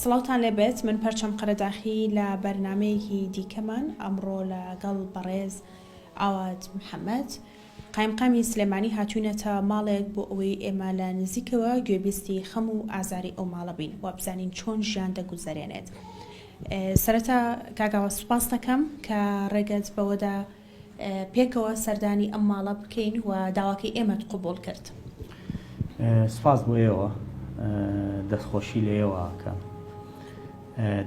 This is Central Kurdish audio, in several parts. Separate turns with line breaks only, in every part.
سڵاوتان لێبێت من پەرچەم قەرەداخی لە بەرنامەیەکی دیکەمان ئەمڕۆ لەگەڵ بەڕێز ئاوات محەمەد قایمقامی سلێمانی هاتوینەتە ماڵێک بۆ ئەوەی ئێمە لە نزیکەوە گوێبیستی خەم و ئازاری ئەو ماڵە بین و بزانین چۆن ژیان دەگوزەرێنێت. سەرەتا کاک ئاوات سوپاست دەکەم کە ڕێگەت بەوەدا پێکەوە سەردانی ئەم ماڵە بکەین و داواکەی ئێمەت قبوڵ کرد.
سوپاس بۆ ئێوە، دەستخۆشی لە ئێوە ئەکەم.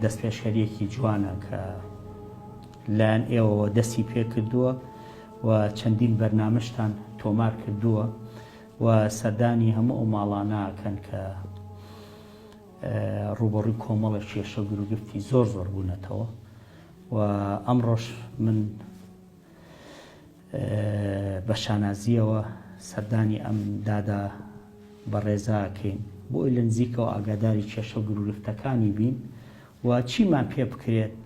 دەستپێشخەرییەکی جوانە کە لایەن ئێوەوە دەستی پێکردووە و چەندین بەرنامەشتان تۆمار کردووە و سەردانی هەموو ئەو ماڵانە ئەکەن کە ڕووبەڕووی کۆمەڵێک کێشە و گروگرفتی زۆر زۆر بوونەتەوە و ئەمڕۆش من بە شانازییەوە سەردانی ئەم دادا بەڕێزە ئەکەین بۆ ئەوەی لە نزیکەوە ئاگاداری کێشە و گروگرفتەکانی بین و چیمان پێ بکرێت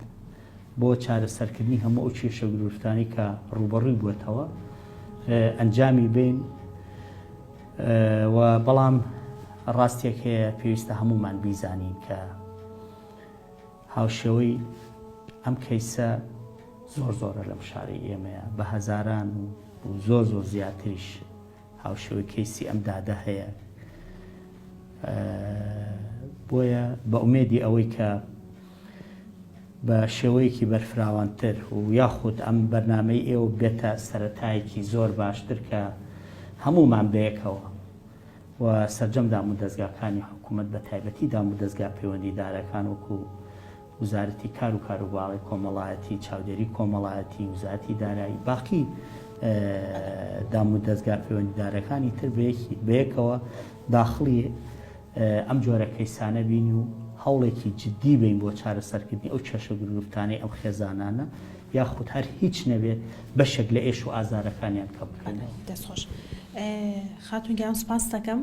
بۆ چارەسەرکردنی هەموو ئەو کێشە و گروگرفتانەی کە ڕووبەڕووی بووەتەوە ئەنجامی بین و بەڵام ڕاستیەک هەیە پێویستە هەموومان بیزانین کە هاوشێوەی ئەم کەیسە زۆر زۆرە لەم شارەی ئێمەیە بە هەزاران و زۆر زۆر زیاتریش هاوشێوەی کەیسی ئەم دادە هەیە بۆیە بە ئومێدی ئەوەی کە بە شێوەیەکی بەرفراوانتر و یاخود ئەم بەرنامەی ئێوە بێتە سەرەتایەکی زۆر باشتر کە هەموومان بەیەکەوە و سەرجەم دامودەزگاکانی حکوومەت بە تایبەتی دامودەزگا پەیوەندیدارەکان وەکو وزارەتی کار و کاروباڕی کۆمەڵایەتی، چاودێری کۆمەڵایەتی، وزارەتی دارایی، باقی دامودەزگا پەیوەندیدارەکانی تر بەیەکەوە داخڵی ئەم جۆرە کەیسانە بین و هەوڵێکی جدی بین بۆ چارەسەرکردنی ئەو کێشە گرفتانەی ئەم خێزانانە یاخود هەر هیچ نەبێت بەشێک لە ئێش و ئازارەکانیان کەم بکەینەوە.
دەست خۆش خاتوون گیان سوپاست دەکەم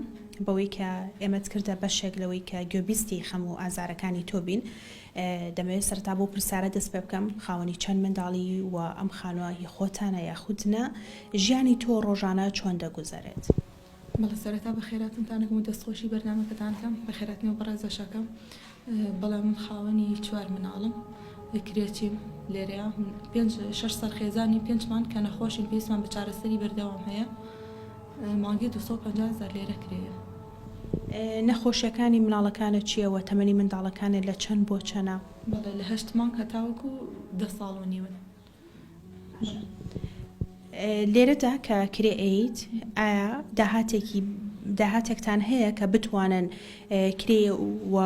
بەوەی کە ئێمەت کردە بەشێک لەوەی کە گوێبیستی خەم و ئازارەکانی تۆ بین. دەمەوێت سەرەتا بەو پرسیارە دەست پێ بکەم، خاوەنی چەند منداڵی و ئەم خانووە هی خۆتانە یاخود نا؟ ژیانی تۆ ڕۆژانە چۆن دەگوزەرێت؟
بەڵێ سەرەتا بەخێراتنتان ئەکەم و دەستخۆشی بەرنامەکەتان ئەکەم، بەخێراتنی ئەو بەڕێزەش ئەکەم. بەڵێ من خاوەنی چوار مناڵم، کرێچیم لێرەیە، پێنج شەش سەر خێزانین، پێنجمان کە نەخۆشین پێویستمان بە چارەسەری بەردەوام هەیە. مانگی 250 هەزار لێرە کرێیە.
نەخۆشیەکانی مناڵەکانت چیە وە تەمەنی منداڵەکانت لە چەند بۆ چەنە؟
بەڵێ لە هەشت مانگ هەتاوەکو دە ساڵ و نیون.
باشە لێرەدا کە کرێ ئەیت ئایا داهاتێکی داهاتێکتان هەیە کە بتوانن کرێ و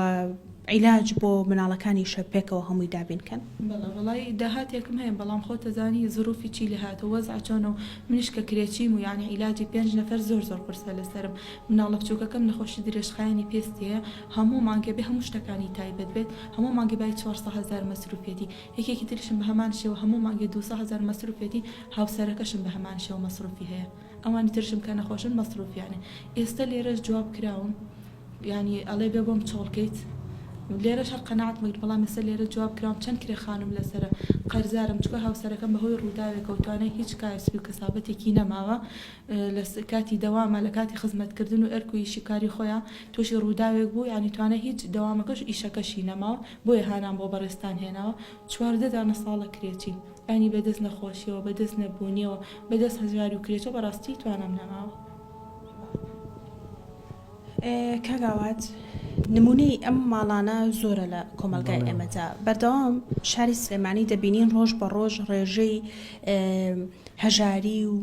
عیلاج بۆ مناڵەکانیشە پێکەوە هەمووی دابین کەن؟
بەڵێ وەڵای داهاتێکم هەیە بەڵام خۆت ئەزانی زروفی چی لێ هاتوە وەزع چۆنە و منیش کە کرێچیم و یانی عیلاجی پێنج نەفەر زۆر زۆر قورسە لەسەرم مناڵە بچوکەکەم نەخۆشی درێژخایەنی پێستی هەیە هەموو مانگێ بێ هەموو شتەکانی تایبەت بێت هەموو مانگێ بای 400 هەزار مەسروفیەتی یەکێکی تریشم بە هەمان شێوە هەموو مانگێ 200 هەزار مەسروفیەتی هاوسەرەکەشم بە هەمان شێوە مەسروفی هەیە ئەوانی ترشم کە نەخۆشن مەسروفیانە ئێستە لێرەش جواب کراوم یانی ئەڵێ بێ بۆم چۆڵ کەیت لێرەش هەر قەناعەتم کرد بەڵام ئێستا لێرە جواب کراوم چەند کرێ خانوم لەسەرە قەرزارم چونکە هاوسەرەکەم بەهۆی ڕووداوێکەوە توانای هیچ کاسبی و کەسابەتێکی نەماوە لە کاتی دەوامە لە کاتی خزمەتکردن و ئەرک و ئیشی کاری خۆیا تووشی ڕووداوێک بوو یانی توانای هیچ دەوامەکەش ئیشەکەشی نەماوە بۆیە هانام بۆ بەڕێزتان هێناوە 14 دانە ساڵە کرێچین یانی بەدەست نەخۆشیەوە بەدەست نەبوونیەوە بەدەست هەژاری و کرێچەوە بەڕاستی توانام نەماوە.
کاک ئاوات نمونەی ئەم ماڵانە زۆرە لە کۆمەلگای ئێمەدا بەردەوام شاری سلێمانی دەبینین ڕۆژ بە ڕۆژ ڕێژەی هەژاری و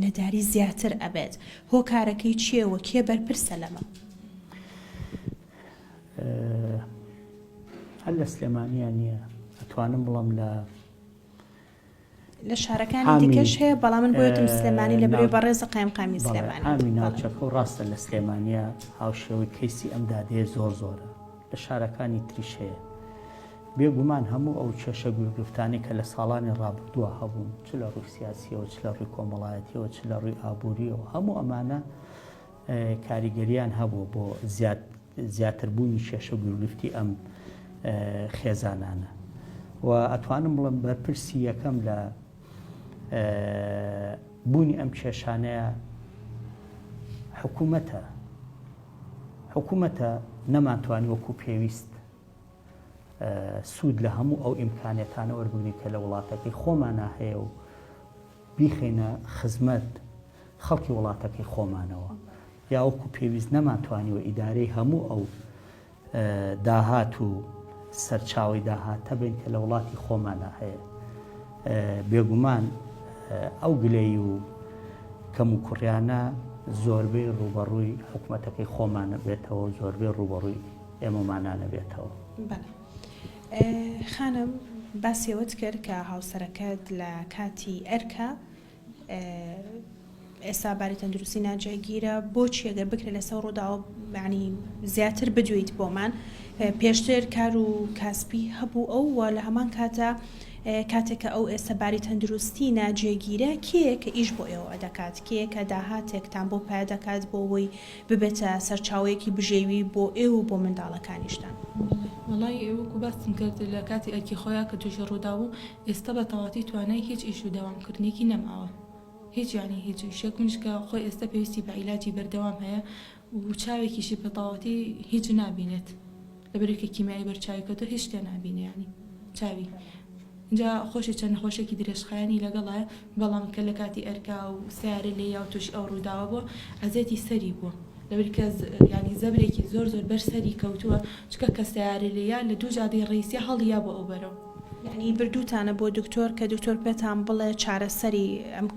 نەداری زیاتر ئەبێت هۆکارەکەی چییە و کێ بەرپرسە لەمە؟
هەر لە سلێمانیا نییە ئەتوانم بڵم لە
لە شارەکانی دیکەش هەیە بەڵام من بۆیەتم سلێمانی لە برێ بەڕێزە قایمقامی سلێمانی
عامی ناوچەکە و ڕاستە لە سلێمانیا هاوشێوەی کەیسی ئەم دادەیە زۆر زۆرە لە شارەکانی تریش هەیە بێگومان هەموو ئەو کێشە گرفتانەی کە لە ساڵانی ڕابردووە هەبوون چ لە ڕووی سیاسیەوە چ لە ڕووی کۆمەڵایەتیەوە چ لە ڕووی ئابووریەوە هەموو ئەمانە کاریگەریان هەبووە بۆ زیاد زیاتربوونی کێشە و گیروگرفتی ئەم خێزانانە و ئەتوانم بڵێم بەرپرسی یەکەم لە بوونی ئەم کێشانەیە حکوومەتە حکوومەتە نەمانتوانی وەکو پێویست. سوود لە هەموو ئەو ئیمکانیەتانە وەربگرین کە لە وڵاتەکەی خۆمانا هەیە و بیخەینە خزمەت خەڵکی وڵاتەکەی خۆمانەوە یا وەکو پێویست نەمانتوانیوە ئیدارەی هەموو ئەو داهات و سەرچاوەی داهاتە بین کە لە وڵاتی خۆمانا هەیە. بێگومان ئەو گلەیی و کەموکوڕیانە زۆربەی ڕووبەڕووی حکومەتەکەی خۆمان بێتەوە و زۆربەی ڕووبەڕووی ئێمەمانانە بێتەوە.
بەڵێ خانم باسی ئەوەت کرد کە هاوسەرەکەت لە کاتی ئەرکە ئێستا باری تەندروستی ناجێگیرە بۆچی ئەگەر بکرێت لەسەر ڕووداوە یعنی زیاتر بدویت بۆمان پێشتر کار و کاسپی هەبوو ئەو و لە هەمان کاتە کاتێک کە ئەو ئێستا باری تەندروستی ناجێگیرە کێیە کە ئیش بۆ ئێوە دەکات کێیە کە داهاتێکتان بۆ پیا دەکات بۆ ئەوەی ببێتە سەرچاوەیەکی بژێوی بۆ ئێوە و بۆ منداڵەکانیشتان؟
وەڵای وەکو باستم کرد لە کاتی ئەرکی خۆیا کە تووشی ڕووداو بوو ئێستا بە تەواوەتی توانای هیچ ئیش و دەوام کردنێکی نەماوە هیچ یانی هیچ ئیشێک منیش کە خۆی ئێستا پێویستی بە عیلاجی بەردەوام هەیە و چاوێکیشی بە تەواوەتی هیچ نابینێت لەبەرئەوەی کە کیمیایی بەر چاوی کەوتووە هیچ شتێ نابینێ یانی چاوی ئینجا خۆشی چەند نەخۆشیەکی درێژخایەنی لەگەڵایە بەڵام کە لە کاتی ئەرکا و سەیارە لێیا و تووشی ئەو ڕووداوە بووە ئەزێتی سەری بووە لەبەر کە یانی زەبرێکی زۆر زۆر بەر سەری کەوتووە چونکە کە سەیارە لێیا لە دوو جادەی ڕئیسیە هەڵیا بۆ ئەو بەرەو.
یانی بردووتانە بۆ دکتۆر کە دکتۆر پێتان بڵێ چارەسەری ئەم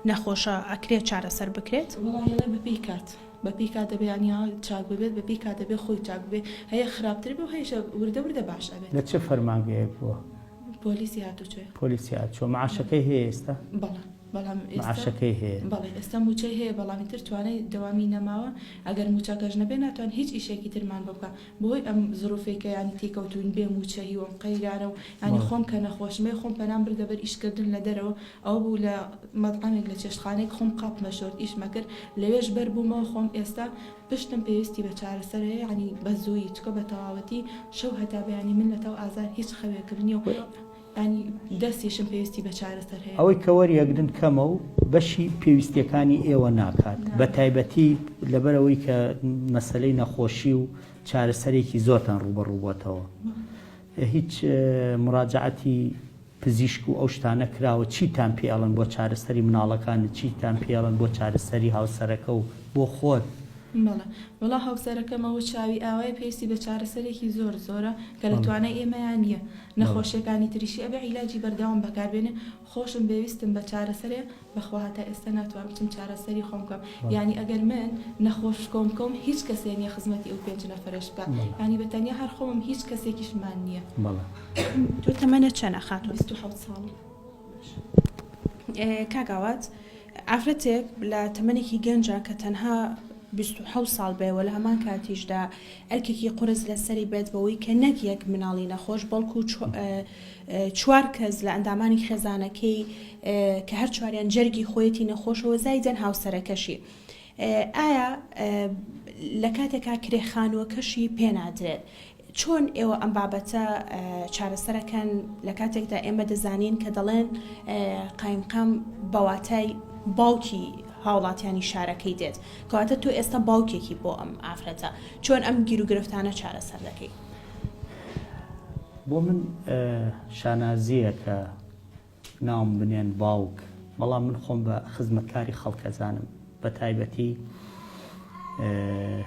نەخۆشە ئەکرێ چارەسەر بکرێت؟
وەڵاهی ئەڵێ بەپێی کات بەپێی کات دەبێ یانی چاک ببێت بەپێی کات دەبێ خۆی چاک ببێ هەیە خراپتر بێ و هەیشە وردە وردە باش ئەبێت.
لە چ فەرمانگەیەک بووە؟
پۆلیسی هاتوچۆیە.
پۆلیسی هاتوچۆ معاشەکەی هەیە ئێستا؟
بەڵێ بەڵام ئێستا
معاشەکەی هەیە؟
بەڵێ ئێستا موچەی هەیە بەڵام ئیتر توانای دەوامی نەماوە ئەگەر موچەکەش نەبێ ناتوان هیچ ئیشێکی ترمان بۆ بکا بەهۆی ئەم زروفەی کە یانی تێکەوتوین بێ موچەیی و ئەم قەیرانە و یانی خۆم کە نەخۆشم هەیە خۆم پەنام بردە بەر ئیش کردن لە دەرەوە ئەوە بوو لە مەتعەمێک لە چێشتخانەیەک خۆم قاپمە شۆرد ئیشمە کرد لەوێش بەر بوومەوە خۆم ئێستا پشتم پێویستی بە چارەسەر هەیە یانی بە زوویی چونکە بە تەواوەتی شەو هەتا بەیانی من لەتاو ئازار هیچ خەوێکم نیە و یانی دەستیشم پێویستی بە چارەسەر هەیە.
ئەوەی کە وەریەگرن کەمە و بەشی پێویستیەکانی ئێوە ناکات بە تایبەتی لەبەرئەوەی کە مەسەلەی نەخۆشی و چارەسەرێکی زۆرتان ڕووبەڕوو بۆتەوە هیچ مراجعەتی پزیشک و ئەو شتانە کراوە چیتان پێ ئەڵێن بۆ چارەسەری مناڵەکانت چیتان پێ ئەڵێن بۆ چارەسەری هاوسەرەکە و بۆ خۆت؟
بەڵێ وەڵا هاوسەرەکەم ئەوە چاوی ئاوایە پێویستی بە چارەسەرێکی زۆر زۆرە کە لە توانای ئێمەیا نییە نەخۆشیەکانی تریشی ئەبێ عیلاجی بەردەوام بەکار بێنێ خۆشم بێویستم بە چارەسەرێ بەخوا هەتا ئێستا ناتوانم بچم چارەسەری خۆم بکەم یانی ئەگەر من نەخۆش کۆم کەوم هیچ کەسێ نیە خزمەتی ئەو پێنج نەفەرەش بکا یانی بە تەنیا هەر خۆمم هیچ کەسێکیشمان نیە.
بەڵێ.
تۆ تەمەنت چەنە خاتوون؟
27 ساڵم.
کاک ئاوات ئافرەتێک لە تەمەنێکی گەنجە کە تەنها 27 ساڵ بێ و لە هەمان کاتیشدا ئەرکێکی قورس لەسەری بێت بەوەی کە نەک یەک مناڵی نەخۆش بەڵکو چوار کەس لە ئەندامانی خێزانەکەی کە هەر چواریان جەرگی خۆیەتی نەخۆشەوە زایدەن هاوسەرەکەشی ئایا لە کاتێکا کرێ خانووەکەشی پێنادرێت چۆن ئێوە ئەم بابەتە چارەسەرەکەن لە کاتێکدا ئێمە دەزانین کە دەڵێن قایمقام بەواتای باوکی هاوڵاتیانی شارەکەی دێت کەواتە تۆ ئێستا باوکێکی بۆ ئەم ئافرەتە چۆن ئەم گیروگرفتانە چارەسەر دەکەی؟
بۆ من شانازییە کە ناوم بنێن باوک، بەڵام من خۆم بە خزمەتکاری خەڵک ئەزانم، بە تایبەتی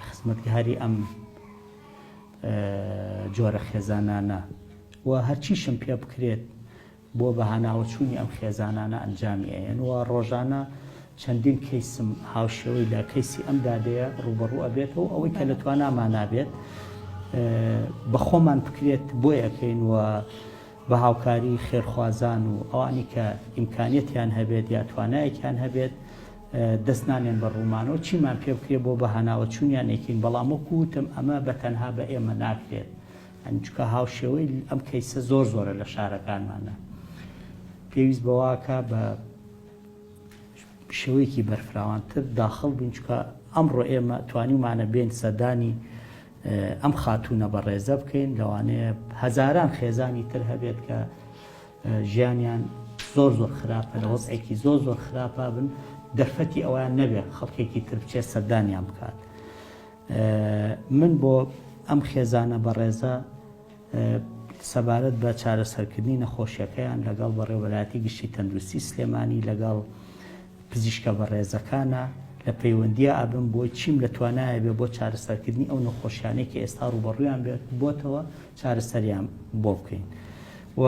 خزمەتگاری ئەم جۆرە خێزانانە و هەرچیشم پێ بکرێت بۆ بەهاناوەچوونی ئەم خێزانانە ئەنجامی ئەیەن و ڕۆژانە چەندین کەیسم هاوشێوەی لە کەیسی ئەم دادەیە ڕووبەڕوو ئەبێتەوە ئەوەی کە لە توانامان نابێت بە خۆمان بکرێت بۆی ئەکەین و بە هاوکاری خێرخوازان و ئەوانی کە ئیمکانیەتیان هەبێت یا توانایەکیان هەبێت دەست نانێن بە ڕوومانەوە چیمان پێ بکرێت بۆ بەهاناوە چوونیان ئەیکەین بەڵام وەکو وتم ئەمە بە تەنها بە ئێمە ناکرێت یانی چونکە هاوشێوەی ئەم کەیسە زۆر زۆرە لە شارەکانمانە پێویست بەواکە بە شێوەیەکی بەرفراوانتر داخڵ بین چونکە ئەمڕۆ ئێمە توانیومانە بێن سەردانی ئەم خاتوونە بەڕێزە بکەین لەوانەیە هەزاران خێزانی تر هەبێت کە ژیانیان زۆر زۆر خراپە لە وەزعێکی زۆر زۆر خراپە بن دەرفەتی ئەویان نەبێت خەڵکێکی تر بچێت سەردانیان بکات من بۆ ئەم خێزانە بەڕێزە. سەبارەت بە چارەسەرکردنی نەخۆشیەکەیان لەگەڵ بەڕێوەبەرایەتی گشتی تەندروستی سلێمانی لەگەڵ پزیشکە بەڕێزەکانە لە پەیوەندیا ئەبم بۆی چیم لە توانایە بێ بۆ چارەسەرکردنی ئەو نەخۆشیانەی کە ئێستا ڕووبەڕوویان بێت بۆتەوە چارەسەریان بۆ بکەین و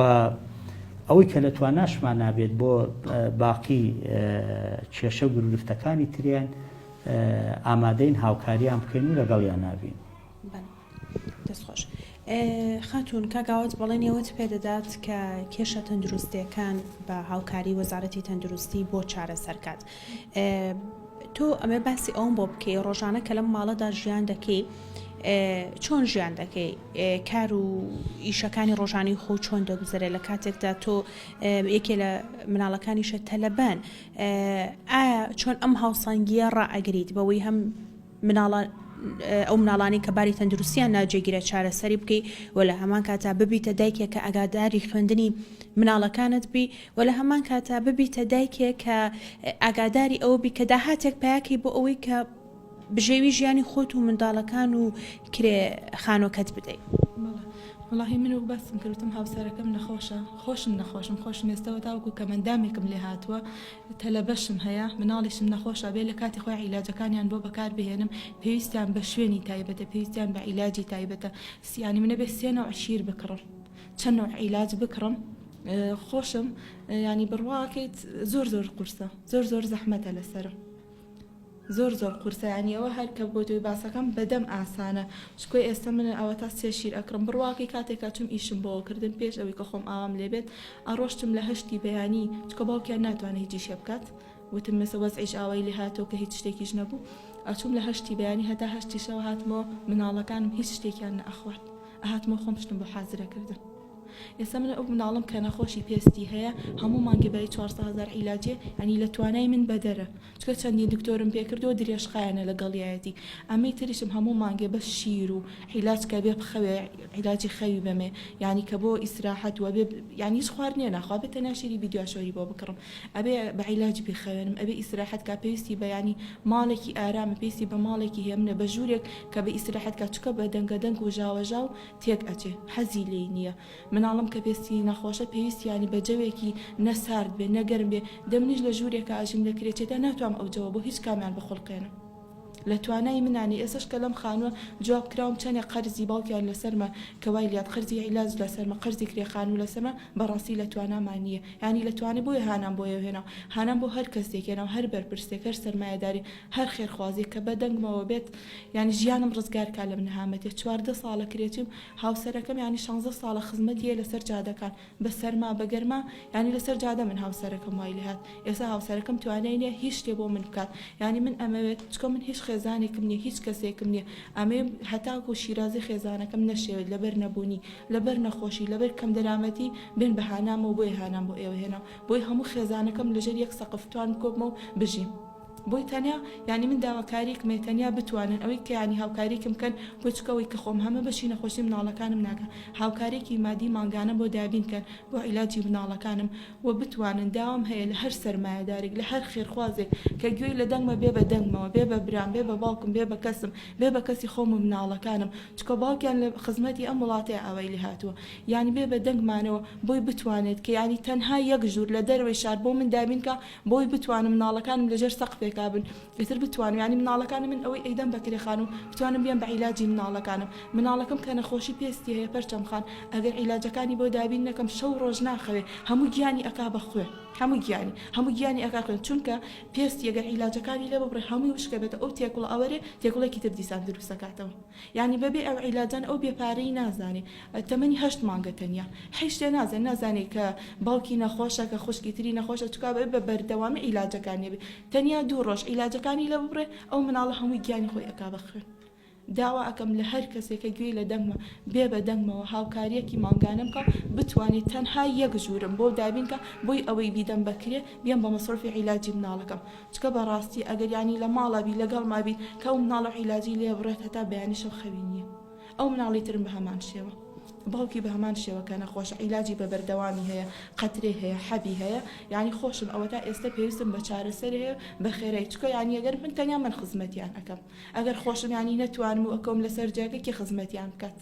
ئەوەی کە لە تواناشمان نابێت بۆ باقی کێشە و گرفتەکانی تریان ئامادەین هاوکاریان بکەین و لەگەڵیان نابین.
دەست خۆش خاتوون کاک ئاوات بەڵێنی ئەوەت پێدەدات کە کێشە تەندروستیەکان بە هاوکاری وەزارەتی تەندروستی بۆ چارەسەر کات تۆ ئەمێ باسی ئەوم بۆ بکەی ڕۆژانە کە لەم ماڵەدا ژیان دەکەی چۆن ژیان دەکەی کار و ئیشەکانی ڕۆژانی خۆ چۆن دەگوزەرێ لە کاتێکدا تۆ یەکێ لە مناڵەکانیشە تەلەبەن ئایا چۆن ئەم هاوسەنگیە ڕائەگریت بەوەی هەم مناڵە ئەو مناڵانەی کە باری تەندروستیان ناجێگیرە چارەسەری بکەی و لە هەمان کاتا ببیتە دایکێک کە ئاگاداری خوێندنی مناڵەکانت بی و لە هەمان کاتا ببیتە دایکێک کە ئاگاداری ئەوە بی کە داهاتێک پیاکەی بۆ ئەوەی کە بژێوی ژیانی خۆت و منداڵەکان و کرێ خانۆکەت بدەیت.
وەڵاهی من وەک باسم کرد وتم هاوسەرەکەم نەخۆشە خۆشم نەخۆشم خۆشم ئێستەوە تاوەکو کەمەندامێکم لێ هاتووە تەلەبەشم هەیە مناڵیشم نەخۆشە بێ لە کاتی خۆی عیلاجەکانیان بۆ بەکار بهێنم پێویستیان بە شوێنی تایبەتە پێویستیان بە عیلاجی تایبەتە سیانی منە بێ سێ نەوع شیر بکڕم چەند نەوع عیلاج بکڕم خۆشم ینی بڕواکەیت زۆر زۆر قورسە زۆر زۆر زەحمەتە لەسەرم. زۆر زۆر قورسە یانی ئەوە هەر کە بۆ تۆی باسەکەم بەدەم ئاسانە چکۆی ئێستا من ئەوەتا سێ شیر ئەکڕم بڕواکەی کاتێکا چوم ئیشم بۆ کردن پێش ئەوەی کە خۆم ئاوام لێبێت ئەڕۆشتم لە هەشتی بەیانی چکە باوکیان ناتوانێت هیچ ئیشێ بکات وتم مەسە وەزعیش ئاوای لێ هاتۆ کە هیچ شتێکیش نەبوو ئەچوم لە هەشتی بەیانی هەتا هەشتی شەو هاتمەوە مناڵەکانم هیچ شتێکیان نەئەخوارد ئەهاتمەوە خۆم شتم بۆ حازرە کردن. ئێستا من ئەو مناڵم کە نەخۆشی پێستی هەیە هەموو مانگێ بایی 400 هەزار عیلاجێ یانی لە توانای من بەدەرە چونکە چەندین دکتۆرم پێکردووە درێژخایەنە لەگەڵیایەتی ئەمەی تریشم هەموو مانگێ بەس شیر و عیلاج کە بێ بخەوێ عیلاجی خەوی بەمێ یانی کە بۆ ئیسراحەت وە بێ یانی هیچ خواردنێ ناخوا بێ تەنیا شیری بیدیاشۆری بۆ بکڕم ئەبێ بە عیلاج بیخەوێنم ئەبێ ئیسراحەت کا پێویستی بە یانی ماڵێکی ئارامە پێویستی بە ماڵێکی هێمنە بە ژوورێک کە بە ئیسراحەت کا چونکە بە دەنگە دەنگ و ژاوەژاو تێک ئەچێ حەزی لێی نییە مناڵم کە پێستی نەخۆشە پێویستیانی بە جەوێکی نە سارد بێ نە گەرم بێ دە منیش لە ژوورێکا ئەژیم لە کرێچێدا ناتوام ئەو جەوە بۆ هیچ کامیان بخوڵقێنم لە توانای منا نیە ئێستاش کە لەم خانووە جواب کراوم چەنێ قەرزی باوکیان لەسەرمە کە وای لێهات قەرزی عیلاج لەسەرمە قەرزی کرێ خانوو لەسەرمە بەڕاستی لە تواناما نییە یانی لە توانای بۆیە هانام بۆ ئێوە هێناو هانام بۆ هەر کەسێک هێناو هەر بەرپرسێک هەر سەرمایەدارێک هەر خێرخوازێک کە بە دەنگمەوە بێت یانی ژیانم ڕزگار کا لەم نەهامەتیە 14 ساڵە کرێچیم هاوسەرەکەم یانی شانزە ساڵە خزمەتیە لەسەر جادەکان بە سەرما بە گەرما یانی لەسەر جادە من هاوسەرەکەم وای لێهات ئێستا هاوسەرەکەم توانای نیە هیچ شتێ بۆ من بکات یانی من ئەمەوێت چکە من هیچ خێزانێکم نیە هیچ کەسێکم نیە ئەمەوێ هەتاکو شیرازەی خێزانەکەم نەشێوێت لەبەر نەبوونی لەبەر نەخۆشی لەبەر کەم دەرامەتی بێن بە هانامەوە بۆیە هانام بۆ ئێوە هێناو بۆی هەموو خێزانەکەم لەژێر یەک سەقف بتوانم کۆبمەوە بژیم. بۆی تەنیا یانی من داواکاریکم هەیە تەنیا بتوانن ئەوەی کە یانی هاوکاریکم بکەن بۆ چونکە ئەوەی کە خۆم هەمە بەشی نەخۆشی مناڵەکانم ناکا هاوکاریکی مادی مانگانەم بۆ دابین کەن بۆ عیلاجی مناڵەکانم و بتوانن داوام هەیە لە هەر سەرمایەدارێک لە هەر خێرخوازێک کە گوێی لە دەنگمە بێ بە دەنگمەوە بێ بە برام بێ بە باوکم بێ بە کەسم بێ بە کەسی خۆم و مناڵەکانم چونکە باوکیان لە خزمەتی ئەم وڵاتەیە ئاوای لێ هاتووە یانی بێ بە دەنگمانەوە بۆی بتوانێت کە یانی تەنها یەک ژوور لە دەرەوەی شار بۆ من دابین کا بۆی بتوانم مناڵەکانم لەژێر سەقفێکا بن ئیتر بتوانم یانی مناڵەکانم من ئەوەی ئەیدەم بە کرێ خانوو بتوانم بیەم بە عیلاجی مناڵەکانم مناڵەکەم کە نەخۆشی پێستی هەیە پەرچەم خان ئەگەر عیلاجەکانی بۆ دابین نەکەم شەو ڕۆژ ناخەوێ هەموو گیانی ئەکا بە خوێ هەموو گیانی هەموو گیانی ئەکا خوێن چونکە پێستی ئەگەر عیلاجەکانی لێ ببڕێ هەمووی وشکە بێتە ئەو تێکوڵە ئەوەرێ تێکوڵێکی تر دیسان دروستەکاتەوە یانی بەبێ ئەو عیلاجانە ئەو بێ پارەی نازانێ تەمەنی هەشت مانگە تەنیا حیچ شتێ نازانێ نازانێ کە باوکی نەخۆشە کە خوشکی تری نەخۆشە چکا بە بە بەردەوامی عیلاجەکانی بێ تەنیا دوو ڕۆژ عیلاجەکانی لێ ببڕێ ئەو مناڵە هەمووی گیانی خۆی ئەکا بە خوێن داوا ئەکەم لە هەر کەسێک کە گوێی لە دەنگمە بێ بە دەنگمەوە هاوکاریەکی مانگانەم بکا بتوانێ تەنها یەک ژوورم بۆ دابین کا بۆی ئەوەی بیدەم بە کرێ بیەم بە مەسرەفی عیلاجی مناڵەکەم چکە بەڕاستی ئەگەر یانی لە ماڵا بی لەگەڵما بی کە ئەو مناڵە عیلاجی لێ بڕێت هەتا بەیانی شەو خەوی نیە ئەو مناڵی ترم بە هەمان شێوە باوکی بە هەمان شێوە کە نەخۆشە عیلاجی بە بەردەوامی هەیە قەترەی هەیە حەبی هەیە یانی خۆشم ئەوەتا ئێستە پێویستم بە چارەسەری هەیە بە خێرای چکە یانی ئەگەر من تەنیا من خزمەتیان ئەکەم ئەگەر خۆشم یانی نەتوانم و ئەکەوم لەسەر جێگە کێ خزمەتیان بکات.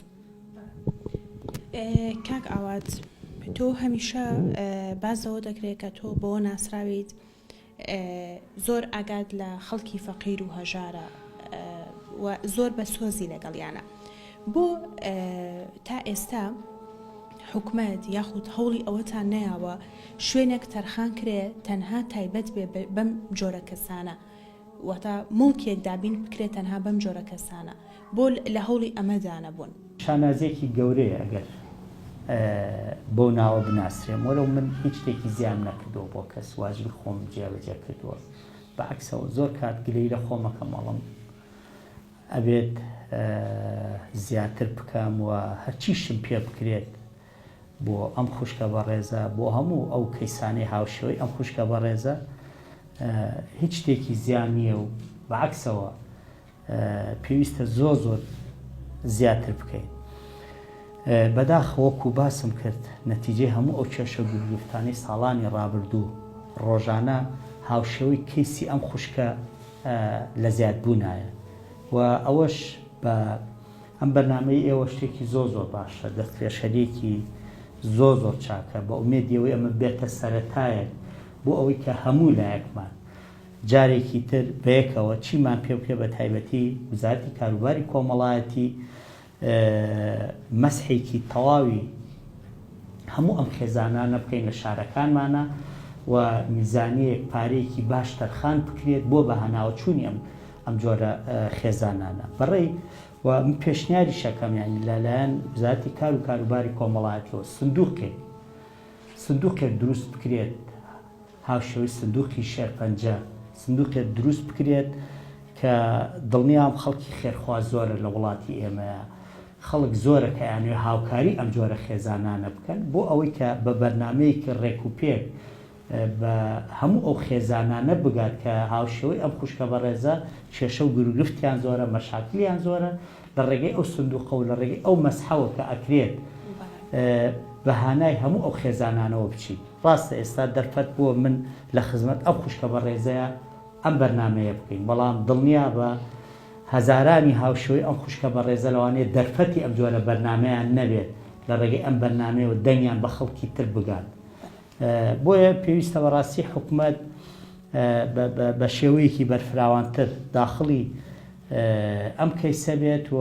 کاک ئاوات تۆ هەمیشە باس لەوە دەکرێت کە تۆ بەوە ناسراویت زۆر ئاگات لە خەڵکی فەقیر و هەژارە و زۆر بە سۆزی لەگەڵیانە بۆ تا ئێستا حکومەت یاخود هەوڵی ئەوەتان نەیاوە شوێنێک تەرخان کرێ تەنها تایبەت بێ بەم جۆرە کەسانە واتە موڵکێک دابین بکرێت تەنها بەم جۆرە کەسانە بۆ لە هەوڵی ئەمەدا نەبوون؟
شانازیەکی گەورەیە ئەگەر بەو ناوە بناسرێم وەلەو من هیچ شتێکی زیام نەکردووە بۆ کەس واجبی خۆم جێبەجێ کردووە بە عەکسەوە زۆر کات گلەیی لە خۆم ئەکەم ئەڵێم ئەبێت زیاتر بکەم و هەرچیشم پێ بکرێت بۆ ئەم خوشکە بەڕێزە بۆ هەموو ئەو کەیسانەی هاوشێوەی ئەم خوشکە بەڕێزە هیچ شتێکی زیان نییە و بەعکسەوە پێویستە زۆر زۆر زیاتر بکەین. بەداخەوە وەکو باسم کرد نەتیجەی هەموو ئەو کێشە گیروگرفتانەی ساڵانی ڕابردوو ڕۆژانە هاوشێوەی کەیسی ئەم خوشکە لە زیادبوونایە و ئەوەش بە ئەم بەرنامەی ئێوە شتێکی زۆر زۆر باشە دەستپێشخەریەکی زۆر زۆر چاکە بە ئومێدی ئەوەی ئەمە بێتە سەرەتایەک بۆ ئەوەی کە هەموو لایەکمان جارێکی تر بەیەکەوە چیمان پێ بکرێت بە تایبەتی وزارەتی کاروباری کۆمەڵایەتی مەسحێکی تەواوی هەموو ئەم خێزانانە بکەین لە شارەکانمانە و میزانیەک پارەیەکی باش تەرخان بکرێت بۆ بە هەناوەچوونی ئەم ئەم جۆرە خێزانانە بەڕێی و من پێشنیاری شەکەم یانی لەلایەن وزارەتی کار و کاروباری کۆمەڵایەتیەوە سندوقێک سندوقێک دروست بکرێت هاوشێوەی سندوقی شێرپەنجە سندوقێک دروست بکرێت کە دڵنیام خەڵکی خێرخواز زۆرە لە وڵاتی ئێمەیە خەڵک زۆرە کە ئەیانەوێت هاوکاری ئەم جۆرە خێزانانە بکەن بۆ ئەوەی کە بە بەرنامەیەکی ڕێک و پێک بە هەموو ئەو خێزانانە بگات کە هاوشێوەی ئەم خوشکە بەڕێزە کێشە و گروگرفتیان زۆرە مەشاکلیان زۆرە لە ڕێگەی ئەو سندوقە و لە ڕێگەی ئەو مەسحەوە کە ئەکرێت بە هانای هەموو ئەو خێزانانەوە بچیت. ڕاستە ئێستا دەرفەت بووە من لە خزمەت ئەم خوشکە بەڕێزەیا ئەم بەرنامەیە بکەین، بەڵام دڵنیابە هەزارانی هاوشێوەی ئەم خوشکە بەڕێزە لەوانەیە دەرفەتی ئەم جۆرە بەرنامەیان نەبێت لە ڕێگەی ئەم بەرنامەیەوە دەنگیان بە خەڵکی تر بگات. بۆیە پێویستە بەڕاستی حکومەت بە شێوەیەکی بەرفراوانتر داخڵی ئەم کەیسە بێت و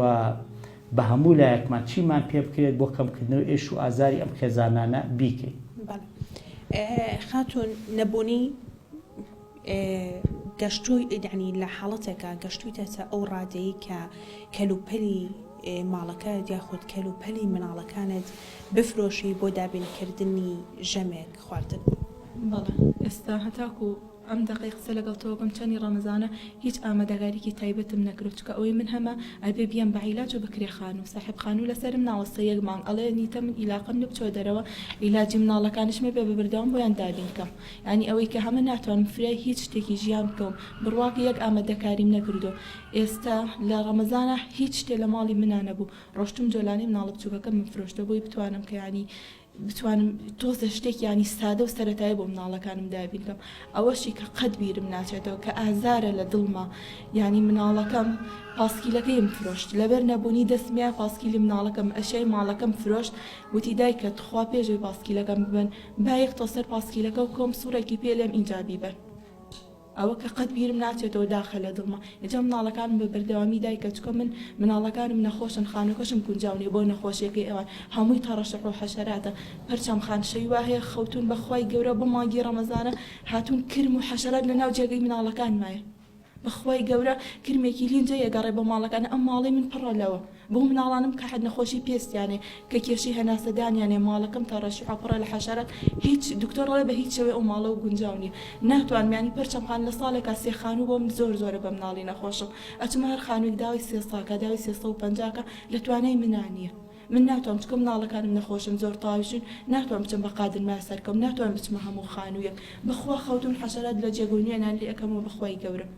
بە هەموو لایەکمان چیمان پێ بکرێت بۆ کەمکردنەوەی ئێش و ئازاری ئەم خێزانانە بیکەین.
بەڵێ خاتوون نەبوونی گەشتووی یانی لە حاڵەتێکا گەشتوویتەتە ئەو ڕادەی کە کەلوپەلی ماڵەکەت یاخود کەلوپەلی مناڵەکانت بفرۆشی بۆ دابینکردنی ژەمێک خواردن.
بەڵێ ئێستا هەتاکو ئەم دەقەی قسە لەگەڵ تۆ بکەم چەنی ڕەمەزانە هیچ ئامادەگاریکی تایبەتم نەکردوە چونکە ئەوەی من هەمە ئەبێ بیەم بە عیلاج و بە کرێ خانوو ساحێب خانوو لەسەرم ناوەستێ یەک مانگ ئەڵێ نیتە من ئیلاقەم نیە بچۆ دەرەوە عیلاجی مناڵەکانیشم ئەبێ بە بەردەوام بۆیان دابین کەم یانی ئەوەی کە هەمە ناتوانم فریای هیچ شتێکی ژیان بکەوم بڕواکە یەک ئامادەکاریم نەکردوە ئێستا لە ڕەمەزانا هیچ شتێ لە ماڵی منا نەبوو ڕۆشتم جۆلانەی مناڵە بچوکەکەمم فرۆشتوە بۆی بتوانم کە یانی بتوانم تۆزێ شتێک یانی سادە و سەرەتایی بۆ مناڵەکانم دابین کەم ئەوەشی کە قەت بیرم ناچێتەوە کە ئازارە لە دڵما یانی مناڵەکەم پاسکیلەکەیم فرۆشت لەبەر نەبوونی دەستمیا پاسکیلی مناڵەکەم ئەشیای ماڵەکەم فرۆشت وتی دایکە تخوا پێش ئەوەی پاسکیلەکەم ببەن با یەک تۆ سەر پاسکیلەکە و کۆم سوڕێکی پێ لێم ئینجا بیبەن. ئەوە کە قەت بیرم ناچێتەوە داخە لە دڵما ئینجا مناڵەکانم بە بەردەوامی دایکە چونکە من مناڵەکانم نەخۆشن خانوەکەشم گونجاو نیە بۆ نەخۆشیەکەی ئەوان هەمووی تەڕەشح و حەشەراتە پەرچەم خان شەوی وا هەیە خەوتون بە خوای گەورە بۆ مانگی ڕەمەزانە هاتوون کرم و حەشەرات لە ناو جێگەی مناڵەکانمایە بە خوای گەورە کرمێکی لینجە یەگەڕێ بۆ ماڵەکان ئەم ماڵەی من پڕە لەوە بۆ مناڵانم کە حەد نەخۆشی پێستیانێ کە کێشەی هەناسەدانیانێ ماڵەکەم تەڕەشوعە پڕە لە حەشارات هیچ دکتۆر ئەڵێ بە هیچ شێوەی ئەو ماڵە گونجاو نیە ناتوانم یانی پەرچەم خان لە ساڵێکا سێ خانوو بۆ من زۆر زۆرە بە مناڵی نەخۆشم ئەچمە هەر خانوویک داوای سێ ساکا داوای 350 کە لە توانای منا نیە من ناتوانم چونکە مناڵەکانم نەخۆشن زۆر تاویشن ناتوانم بچم بە قادرما سەرکەوم ناتوانم بچمە هەموو خانوویەک بەخوا خەوتوون حەشەرات لە جێگەو نوێنان لێ ئەکەمەوە بەخوای گەورە.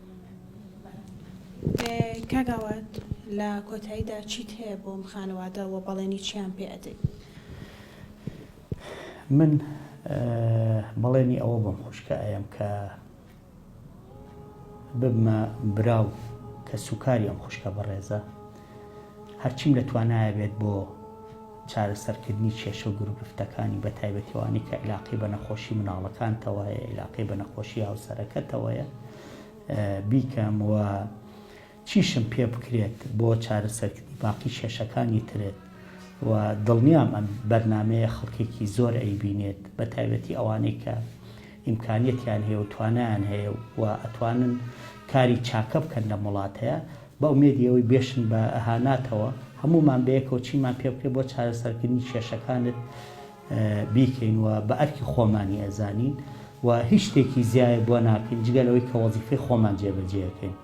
کاک ئاوات لە کۆتاییدا چیت هەیە بۆ ئەم خانەوادە وە بەڵێنی چیان پێ ئەدەی؟
من بەڵێنی ئەوە بەم خوشکە ئەیەم کە ببمە برا و کەسوکاری ئەم خوشکە بەڕێزە هەرچیم لە توانایە بێت بۆ. چارەسەرکردنی کێشە و گرگفتەکانی بە تایبەتی ئەوانەی کە عیلاقەی بە نەخۆشی مناڵەکانتەوەیە عیلاقەی بە نەخۆشی هاوسەرەکەتەوەیە بیکەم و چیشم پێ بکرێت بۆ چارەسەرکردنی باقی کێشەکانی ترت و دڵنیام ئەم بەرنامەیە خەڵکێکی زۆر ئەیبینێت بە تایبەتی ئەوانەی کە ئیمکانیەتیان هەیە و توانایان هەیە و ئەتوانن کاری چاکە بکەن لەم وڵاتەیە بە ئومێدی ئەوەی بێشن بە هاناتەوە هەموومان بەیەکەوە چیمان پێ بکرێت بۆ چارەسەرکردنی کێشەکانت بیکەین و بە ئەرکی خۆمانی ئەزانین و هیچ شتێکی زیایە بۆ ناکەین جگە لەوەی کە وەزیفەی خۆمان جێبەجێ ئەکەین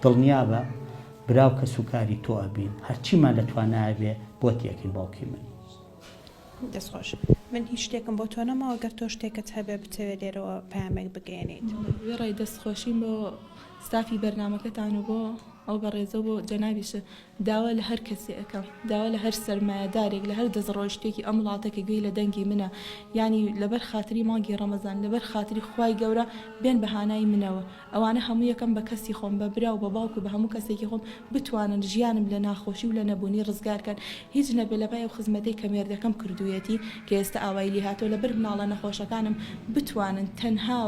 دڵنیابە برا و کەسوکاری تۆ ئەبین هەرچیمان لە توانایا بێ بۆتی ئەکەین باوکی من.
دەست خۆش من هیچ شتێکم بۆ تۆ نەماوە گەر تۆ شتێکت هەبێ بتەوێ لێرەوە پەیامێک بگەیەنیت.
وێڕای دەست خۆشیم بۆ ستافی بەرنامەکەتان و بۆ ئەو بەڕێزە و بۆ جەنابیشت داوا لە هەر کەسێ ئەکەم داوا لە هەر سەرمایەدارێک لە هەر دەستڕۆیشتوێکی ئەم وڵاتە کە گوێی لە دەنگی منە یانی لەبەر خاتری مانگی ڕەمەزان لەبەر خاتری خوای گەورە بێن بە هانای منەوە ئەوانە هەموو یەکەم بە کەسی خۆم بە برا و بە باوک و بە هەموو کەسێکی خۆم بتوانن ژیانم لە ناخۆشی و لە نەبوونی ڕزگار کەن هیچ نەبێ لەپای ئەو خزمەتەی کە مێردەکەم کردوویەتی کە ئێستا ئاوای لیهاتووە لەبەر مناڵە نەخۆشەکانم بتوانن تەنها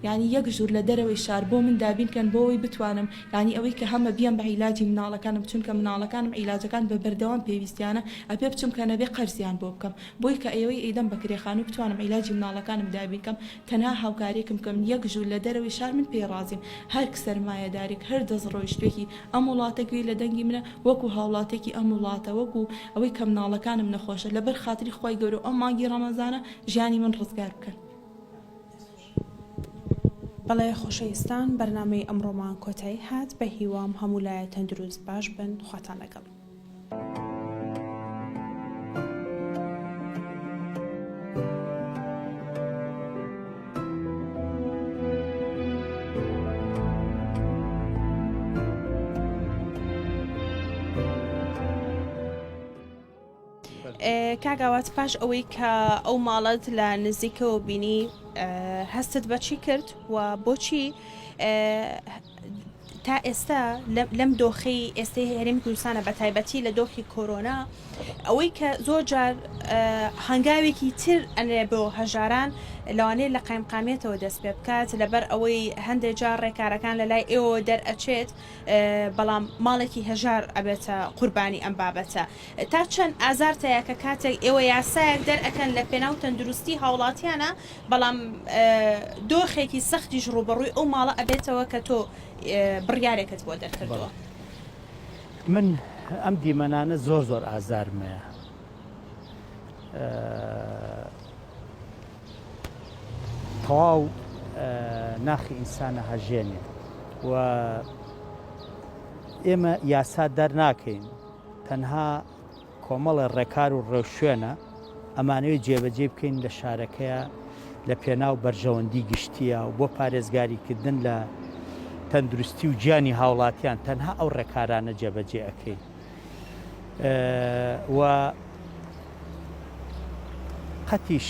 یانی یەک ژوور لە دەرەوەی شار بۆ من دابین کەن بۆ ئەوەی بتوانم یانی ئەوەی کە هەمە بیەم بە عیلاجی مناڵەکانم چونکە مناڵەکانم عیلاجەکان بە بەردەوام پێویستیانە ئەبێ بچم کە نەبێ قەرزیان بۆ بکەم بۆی کە ئەوەی ئەیدەم بە کرێ خانوو بتوانم عیلاجی مناڵەکانم دابین کەم تەنها هاوکاریەکم بکەن یەک ژوور لە دەرەوەی شار من پێی ڕازیم هەر سەرمایەدارێک هەر دەستڕۆیشتوێکی ئەم وڵاتە گوێی لە دەنگی منە وەکو هاوڵاتیەکی ئەم وڵاتە وەکو ئەوەی کە مناڵەکانم نەخۆشە لەبەر خاتری خوای گەورە و ئەم مانگی ڕەمەزانە ژیانی من ڕزگار بکەن.
بەڵێ خۆشەویستان بەرنامەی ئەمڕۆمان کۆتایی هات بە هیوام هەموو لایە تەندروست باش بن خواتان لەگەڵ. کاک ئاوات پاش ئەوەی کە ئەو ماڵەت لە نزیکەوە بینی هەستت بەچی کرد و بۆچی تا ئێستا لەم دۆخەی ئێستەی هەرێمی کوردستانە بە تایبەتی لە دۆخی کۆرۆنا ئەوەی کە زۆر جار هەنگاوێکی تر ئەنرێ بۆ هەژاران لەوانەیە لە قایمقامیەتەوە دەست پێ بکات لەبەر ئەوەی هەندێک جار ڕێکارەکان لە لای ئێوە دەرئەچێت بەڵام ماڵێکی هەژار ئەبێتە قوربانی ئەم بابەتە تا چەند ئازارتەیە کە کاتێک ئێوە یاسایەک دەرئەکەن لە پێناو تەندروستی هاوڵاتیانە بەڵام دۆخێکی سەختیش ڕووبەڕووی ئەو ماڵە ئەبێتەوە کە تۆ بڕیارێکت بۆ دەرکردووە.
من ئەم دیمەنانە زۆر زۆر ئازارمەیە. تەواو ناخی ئینسانە هەژێنێ و ئێمە یاسا دەرناکەین تەنها کۆمەڵێ ڕێکار و ڕێوشوێنە ئەمانەوێت جێبەجێی بکەین لە شارەکەیا لە پێناو بەرژەوەندی گشتییا و بۆ پارێزگاریکردن لە تەندروستی و گیانی هاوڵاتیان تەنها ئەو ڕێکارانە جێبەجێ ئەکەین و قەتیش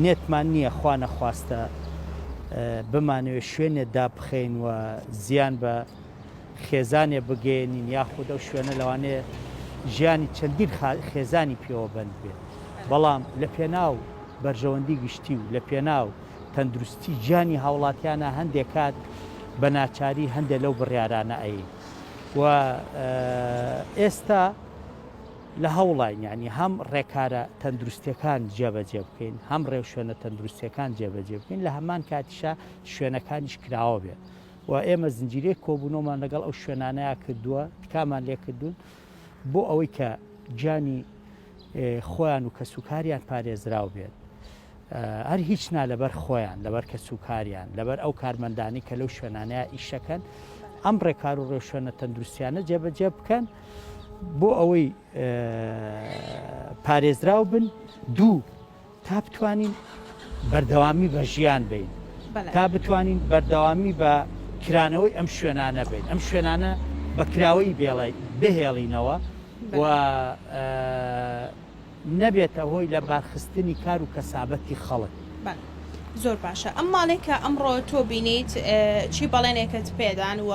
نێتمان نییە خوا نەخواستە بمانەوێت شوێنێ دابخەین و زیان بە خێزانێ بگەیەنین یاخود ئەو شوێنە لەوانەیە ژیانی چەندین خێزانی پێوە بەند بێت بەڵام لە پێناو بەرژەوەندی گشتی و لە پێناو تەندروستی گیانی هاوڵاتیانە هەندێک کات بە ناچاری هەندێک لەو بڕیارانە ئەین و ئێستا لە هەوڵاین یعنی هەم ڕێکارە تەندروستیەکان جێبەجێ بکەین هەم ڕێوشوێنە تەندروستیەکان جێبەجێ بکەین لە هەمان کاتیشا شوێنەکانیش کراوە بێت و ئێمە زنجیرەیەک کۆبوونەوەمان لەگەڵ ئەو شوێنانەیا کردووە، تکامان لێکردوون بۆ ئەوەی کە گیانی خۆیان و کەسوکاریان پارێزراو بێت. هەر هیچ نا لەبەر خۆیان، لەبەر کەسوکاریان، لەبەر ئەو کارمەندانی کە لەو شوێنانەیە ئیشەکەن، ئەم ڕێکار و ڕێوشوێنە تەندروستیانە جێبەجێ بکەن بۆ ئەوەی پارێزراو بن. دوو، تا بتوانین بەردەوامی بە ژیان بین تا بتوانین بەردەوامی بە کرانەوەی ئەم شوێنانە بین ئەم شوێنانە بە کراوەی بێڵێ بهێڵینەوە و نەبێتە هۆی لە بارخستنی کار و کەسابەتی خەڵک.
زۆر باشە ئەم ماڵەی کە ئەمڕۆ تۆ بینیت چی بەڵێنێکت پێدان و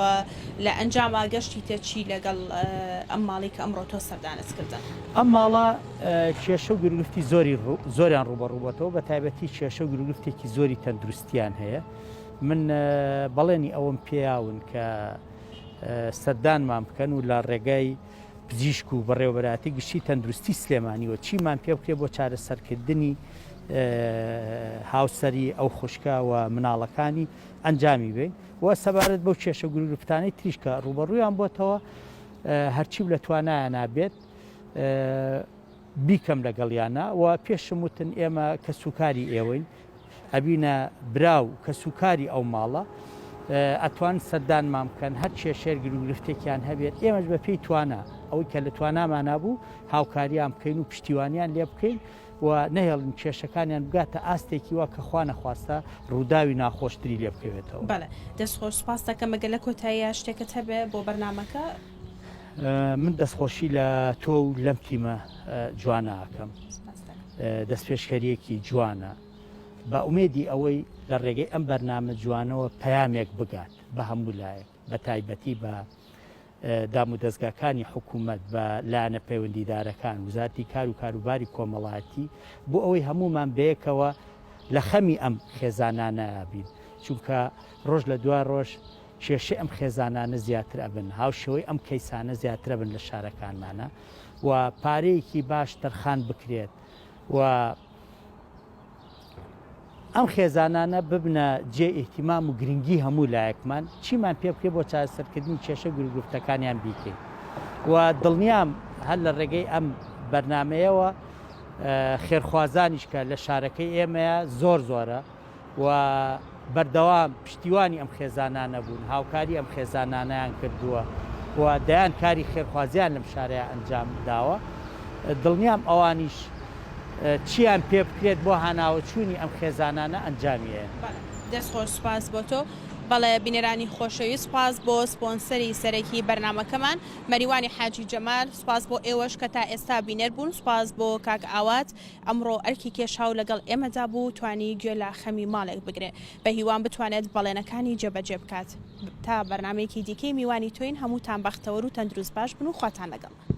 لە ئەنجاما گەشتیتە چی لەگەڵ ئەم ماڵی کە ئەمڕۆ تۆ سەردانت کردن؟
ئەم ماڵە کێشە و گیروگرفتی زۆری زۆریان ڕووبەڕوو بۆتەوە بە تایبەتی کێشە و گیروگرفتێکی زۆری تەندروستیان هەیە من بەڵێنی ئەوەم پێیاون کە سەردانمان بکەن و لە ڕێگای پزیشک و بەڕێوەبەرایەتی گشتی تەندروستی سلێمانیوە چیمان پێ بکرێت بۆ چارەسەرکردنی هاوسەری ئەو خوشکە و مناڵەکانی ئەنجامی بین و سەبارەت بەو کێشە گروپتانەی تریش کە ڕوبەڕوویان بۆتەوە هەرچی لە توانایانە بێت بیکەم لەگەڵیانا و پێشم وتن ئێمە کەسوکاری ئێوەین ئەبینە برا و کەسوکاری ئەو ماڵە ئەتوان سەردانمان بکەن هەر کێشەیەک گیروگرفتێکیان هەبێت ئێمەش بە پێی توانا ئەوەی کە لە توانامانا بوو هاوکاریان بکەین و پشتیوانیان لێ بکەین و نەهێڵین کێشەکانیان بگاتە ئاستێکی وا کە خوا نەخواستە ڕووداوی ناخۆشتری لێ بکەوێتەوە.
بەڵێ دەست خۆش سوپاست دەکەم ئەگەر لە کۆتاییا شتێکت هەبێ بۆ بەرنامەکە.
من دەستخۆشی لە تۆ و لەم تیمە جوانە ئەکەم دەستپێشکەریەکی جوانە بە ئومێدی ئەوەی لە ڕێگەی ئەم بەرنامە جوانەوە پەیامێک بگات بە هەموو لایەک بە تایبەتی بە دام و دەستگاکانی حکوومەت بە لایەنە پەیوەندیدارەکان وزارتی کار و کاروباری کۆمەڵایەتی بۆ ئەوەی هەمومان بەیەکەوە لە خەمی ئەم خێزانانە بین چونکە ڕۆژ لە دوای ڕۆژ کێشەی ئەم خێزانانە زیاتر ئەبن، هاوشێوەی ئەم کەیسانە زیاتر ئەبن لە شارەکانمانا و پارەیەکی باش تەرخان بکرێت و ئەم خێزانانە ببنە جێ ئیهتیمام و گرنگی هەموو لایەکمان، چیمان پێ بکرێت بۆ چارەسەرکردنی کێشە گیروگرفتەکانیان بیکەین و دڵنیام هەر لە ڕێگەی ئەم بەرنامەیەوە خێرخوازانیش کە لە شارەکەی ئێمەیە زۆر زۆرە و بەردەوام پشتیوانی ئەم خێزانانە بوون، هاوکاری ئەم خێزانانەیان کردووە و دەیان کاری خێرخوازیان لەم شارەیا ئەنجام داوە، دڵنیام ئەوانیش چیان پێ بکرێت بۆ هاناوەچوونی ئەم خێزانانە ئەنجامی ئەیەن.
بەڵێ دەست خۆش سوپاس بۆ تۆ. بەڵێ بینەرانی خۆشەویست سوپاس بۆ سپۆنسەری سەرەکی بەرنامەکەمان مەریوانی حاجی جەمال، سوپاس بۆ ئێوەش کە تا ئێستا بینەر بوون، سوپاس بۆ کاک ئاوات ئەمڕۆ ئەرکی کێشا و لەگەڵ ئێمەدا بوو و توانی گوێ لە خەمی ماڵێک بگرێ. بە هیوام بتوانێت بەڵێنەکانی جێبەجێ بکات. تا بەرنامەیەکی دیکەی میوانی تۆین هەمووتان بەختەوەر و تەندروست باش بن و خواتان لەگەڵ.